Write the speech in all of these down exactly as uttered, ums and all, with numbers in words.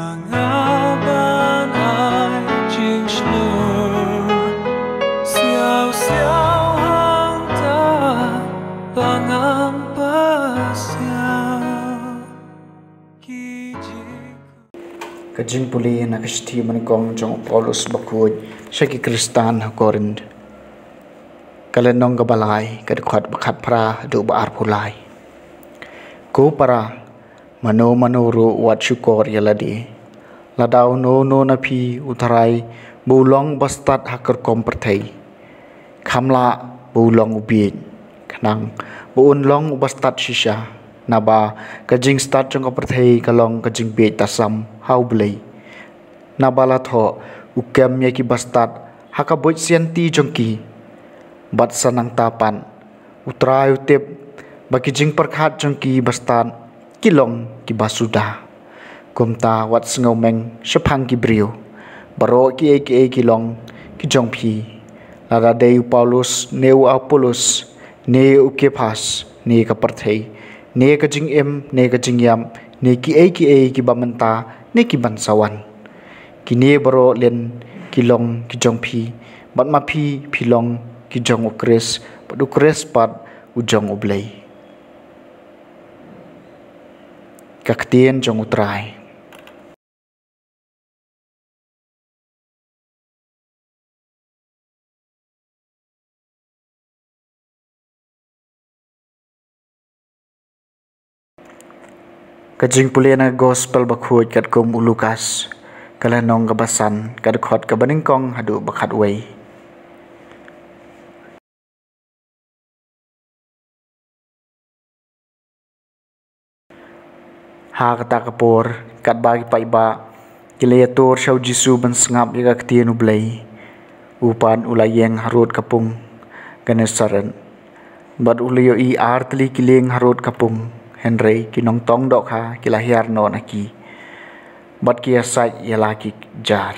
Nga ban ai jingshlur siaw siaw hangta ba ngam pasiaw. Ki jing Ka jingpule na ka shithi banyngkong jong u Paulus bakhuid sha ki Khristan ha Korinth. Ka lynnong kaba lai, ka dkhot ba khatphra haduh ba arphew lai. Ko para, mano mano ruh wat shukor ïa lade. Lada uno uno na phi u tharai ba u long uba stad ha ka rukom pyrthei, kham lah ba u long u bieit, khnang ba un long uba stad shisha. Naba ka jingstad jong ka pyrthei ka long ka jingbieit tasam ha U Blei. Naba la thoh, u kem ïa kiba stad ha ka buit sianti jong ki. Bad sa nangta pat, U Trai u tip ba ki jingpyrkhat jong kiba stad ki long kiba suda. Kumta wat sngewmeng shaphang ki briew. Baroh kiei kiei ki long ki jong phi. Lada dei u Paulus ne u Apollos, ne u Kephas, ne ka pyrthei, ne ka jingim, ne ka jingïap, ne kiei kiei kiba mynta, ne ki ban sa wan. Kine baroh lin ki long ki jong phi, bad ma phi phi long ki jong U Khrist, bad U Khrist pat u jong U Blei. Ka ktien jong U Trai. Ka jingpule na ka Gospel bakhuid katkum u Lukas, ka lynnong kaba san, ka dkhot kaba nyngkong haduh ba khatwei. Ha kata ka por, katba ki paidbah ki la ïatur sha u Jisu ban sngap ïa ka ktien U Blei, u pat u la ïeng harud ka pung Gennesaret. Bad u la ïohi artylli ki lieng harud ka pung, hynrei ki nongtong dohkha ki la hiar noh na ki, bad ki ïasaid ïa la ki jar.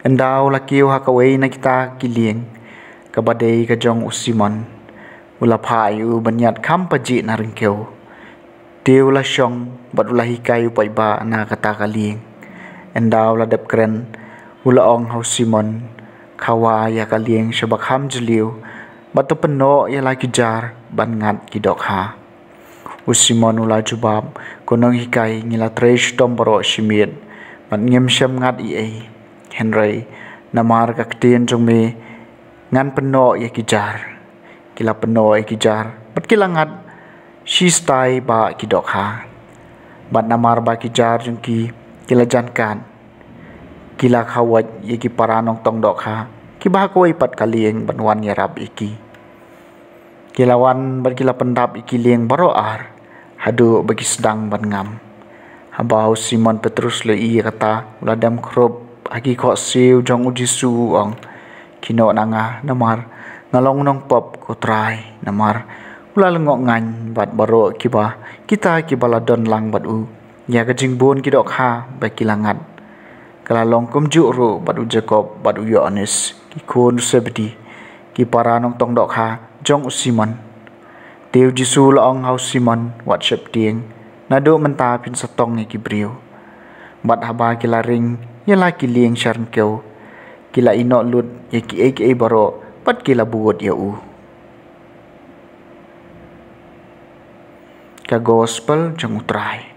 Ynda u la kiew ha kawei na kita ki lieng, kaba dei ka jong u Simon, u la phah ïa u ban ïaid kham pajih na ryngkew. Te u la shong bad u la hikai u paidbah na kata ka lieng. Ynda u la dep kren, u la ong ha u Simon, khawa ïa ka lieng shaba kham jylliew, bad to pynnoh ïa la ki jar ban ngat ki dohkha. U Simon u la jubab, ko nonghikai, ngi la trei shitom baroh shimiet, bad ngim shym ngat ei ei. Hynrei namar ka ktien jong me, ngan pynnoh ïa ki jar. Ki la pynnoh ïa ki jar, bad ki la ngat shi stai bah ki dohkha. Bad namar ba ki jar jong ki ki la jan kat, ki la khawai ïa ki para nongtong dohkha kiba ha kawei pat ka lieng ban wan ïarap ïa ki. Ki la wan bad ki la pyndap ïa ki lieng baroh ar, haduh ba ki sdang ban ngam. Haba u Simon Petrus u la ïohi ïa kata, u la dem khrup ha ki khohsiew jong u Jisu, u ong, khie noh na nga, namar nga long u nongpop, ko Trai. Namar u la lyngngoh ngan bad baroh kiba, kita kiba la don lang bad u, ïa ka jingbun ki dohkha ba ki la ngat. Ka la long kumjuh ruh bad u Jakob bad u Ïoannis, ki khun u Sebedi, ki para nongtong dohkha jong u Simon. Te u Jisu u la ong ha u Simon, wat sheptieng, naduh mynta phin sa tong ïa ki briew. Bad haba ki la ring ïa la ki lieng sha ryngkew, ki la ïehnoh lut ïa kiei kiei baroh, bad ki la bud ïa u. Ka Gospel jong u Trai.